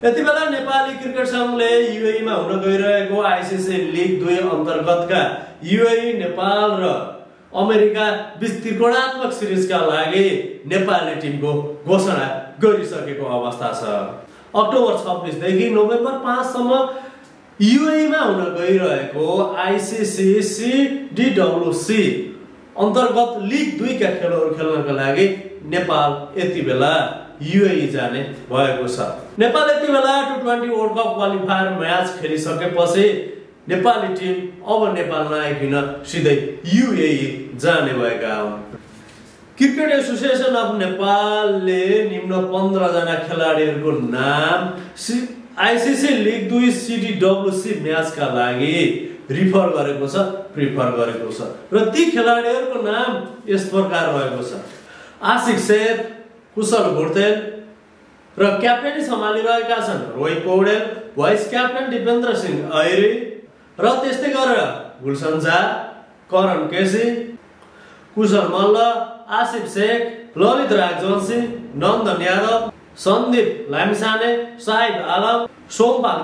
यति बेला नेपाली क्रिकेट संघले युएई मा हुन गइरहेको आईसीसी लीग 2 अन्तर्गतका युएई नेपाल र अमेरिका बीच त्रिकोणात्मक सिरिजका लागि नेपाली टिमको घोषणा गरिसकेको अवस्था छ। अक्टोबर 26 देखि नोभेम्बर 5 सम्म युएई मा हुन गइरहेको आईसीसी सीडीडब्ल्यूसी अन्तर्गत लीग 2 का खेलहरू खेल्नका लागि नेपाल यति बेला युएई जाने भएको छ। नेपाल यति बेला T20 world cup qualifier match खेलिसकेपछि नेपाली टिम अब नेपाल नआइकन सिधै युएई जाने भएका हुन्। क्रिकेट एसोसिएसन अफ नेपालले निम्न 15 जना खेलाडीहरूको नाम आईसीसी लीग 2 सीडीडब्ल्यूसी म्याचका लागि प्रिफर गरेको छ र ती खेलाडीहरूको नाम यस प्रकार रहेको छ। आशिक सेठ, कुशल भुर्तेल र क्याप्टेनी सम्हालिरहेका छन् रोहित पौडेल, भाइस क्याप्टेन दिपेन्द्र सिंह ऐरी र त्यस्तै गरेर गुलसन झा, करण केसी, कुशल मल्ल, आसिफ शेख, ललित राजवंशी, नन्दन यादव, सन्दीप लामिछाने, साहिद आलम, सोमपाल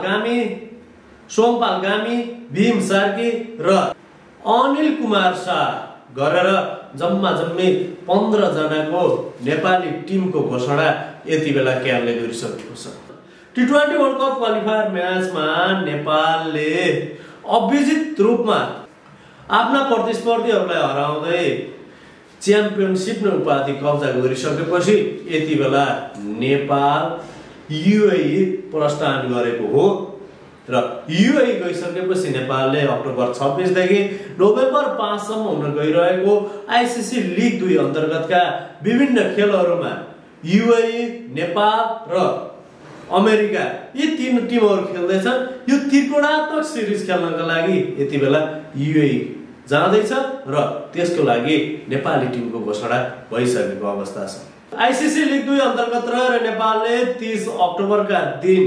गामी, भीम सार्की र अनिल कुमार शाह गरेर जम्मी 15 जनाको नेपाली टिमको घोषणा यति बेला क्यानले गरिसकेको छ। T20 वर्ल्ड कप क्वालिफायर म्याचमा नेपालले अविजित रूपमा आफ्ना प्रतिस्पर्धीहरूलाई हराउँदै च्याम्पियनशिप उपाधि कब्जा गरिसकेपछि यति बेला नेपाल युएई प्रस्थान गरेको हो र युएई गइसकेपछि नेपालले अक्टोबर 26 देखि नोभेम्बर 5 सम्म हुन गइरहेको आईसीसी लीग 2 अन्तर्गतका विभिन्न खेलहरूमा युएई, नेपाल र अमेरिका यी तीन टिमहरू खेल्दैछन्। यो त्रिकोणात्मक सिरिज खेल्नका लागि यति बेला युएई जाँदैछ र त्यसको लागि नेपाली टिमको घोषणा भइसकेको अवस्था छ। आईसीसी लीग 2 अन्तर्गत रहेर नेपालले 30 अक्टोबरका दिन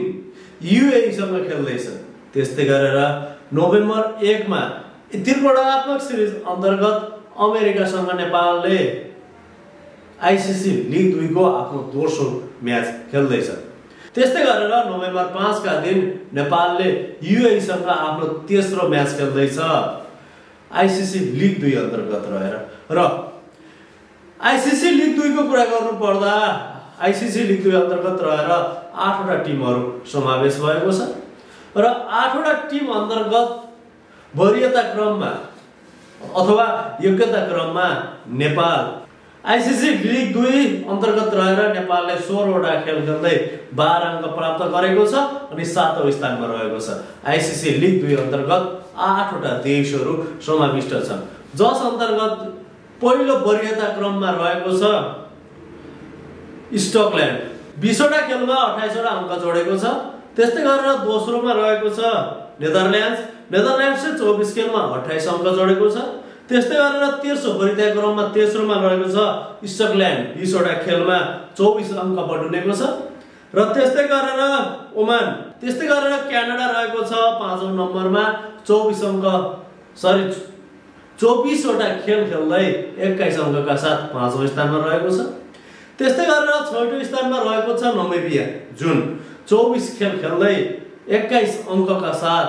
युएई सँग खेल्दैछ। त्यस्तै गरेर नोभेम्बर 1 मा त्रिकोणात्मक सिरिज अन्तर्गत अमेरिकासँग नेपालले आईसीसी लीग 2 को आफ्नो दोस्रो म्याच खेल्दैछ। त्यस्तै गरेर नोभेम्बर 5 का दिन नेपालले युएई सँग आफ्नो तेस्रो म्याच खेल्दैछ आईसीसी लीग 2 अन्तर्गत रहेर। र आईसीसी लीग 2 को कुरा गर्नु पर्दा आईसीसी लीग 2 अन्तर्गत रहेर 8 वटा टिमहरू समावेश भएको छ र 8 वटा टिम अन्तर्गत वरियता क्रममा अथवा योग्यता क्रममा नेपाल आईसीसी लीग 2 अन्तर्गत रहेर नेपालले 16 वटा खेल खेल्दै 12 अङ्क प्राप्त गरेको छ अनि 7औं स्थानमा रहेको छ। आईसीसी लीग 2 अन्तर्गत 8 वटा देशहरू समाविष्ट छन्, जस अन्तर्गत पहिलो वरियता क्रममा रहेको छ स्कटल्यान्ड 20 वटा खेलमा 28 वटा अङ्क जोडेको छ। त्यस्तै गरेर दोस्रोमा रहेको छ नेदरल्यान्ड्सले 24 खेलमा 28 अङ्क जोडेको छ। त्यस्तै गरेर तेस्रो वरियता क्रममा तेस्रोमा रहेको छ स्कटल्यान्ड 20 वटा खेलमा 24 अङ्क बटुलेको छ र त्यस्तै गरेर ओमान, त्यस्तै गरेर क्यानाडा रहेको छ 5औं नम्बरमा 24 वटा खेल खेल्दै 21 अङ्कका साथ 5औं स्थानमा रहेको छ। त्यस्तै गरेर 6औं स्थानमा रहेको छ नमिबिया, जुन 24 खेल खेल्दै 21 अङ्कका साथ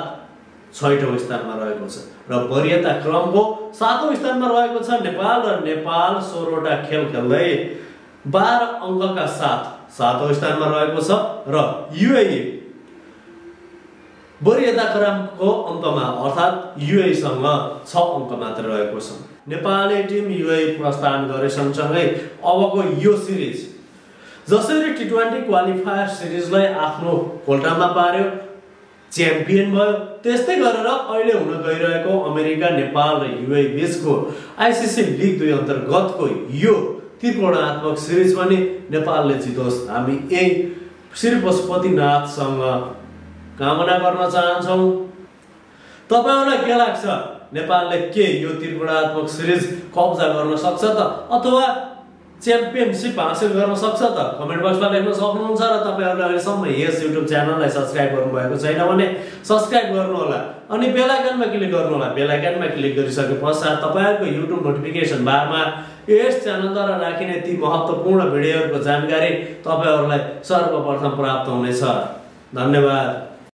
6औं स्थानमा रहेको छ र वरियता क्रमको 7औं स्थानमा रहेको छ नेपाल र नेपाल 16 वटा खेल खेल्दै 12 अङ्कका साथ 7औं स्थानमा रहेको छ र युएई वरियता क्रमको अन्तमा अर्थात् युएई सँग 6 अङ्क मात्र रहेको छ। नेपाली टिम युएई प्रस्थान गरे सँगसँगै अबको यो सिरिज जसरी T20 क्वालिफायर सिरिजलाई आफ्नो कोल्टामा पार्यो, च्याम्पियन भयो, त्यस्तै गरेर अहिले हुन गइरहेको अमेरिका, नेपाल र युएई बीचको आईसीसी लीग 2 अन्तर्गतको यो त्रिकोणात्मक सिरिज पनि नेपालले जितोस् हामी यही श्री पशुपतिनाथसँग कामना गर्न चाहन्छौँ। तपाईहरुलाई के लाग्छ, नेपालले के यो त्रिकोणात्मक सिरिज कब्जा गर्न सक्छ त अथवा च्याम्पियनशिप हासिल गर्न सक्छ त? कमेन्ट बक्समा लेख्न सक्नुहुन्छ र तपाईहरुले अहिलेसम्म यस युट्युब च्यानललाई सब्स्क्राइब गर्नुभएको छैन भने सब्स्क्राइब गर्नु होला अनि बेल आइकनमा क्लिक गर्नु होला। बेल आइकनमा क्लिक गरिसके पश्चात तपाईहरुको युट्युब नोटिफिकेसन बारमा यस च्यानलद्वारा राखिने ती महत्त्वपूर्ण भिडियोहरुको जानकारी तपाईहरुलाई सर्वप्रथम प्राप्त हुनेछ। धन्यवाद।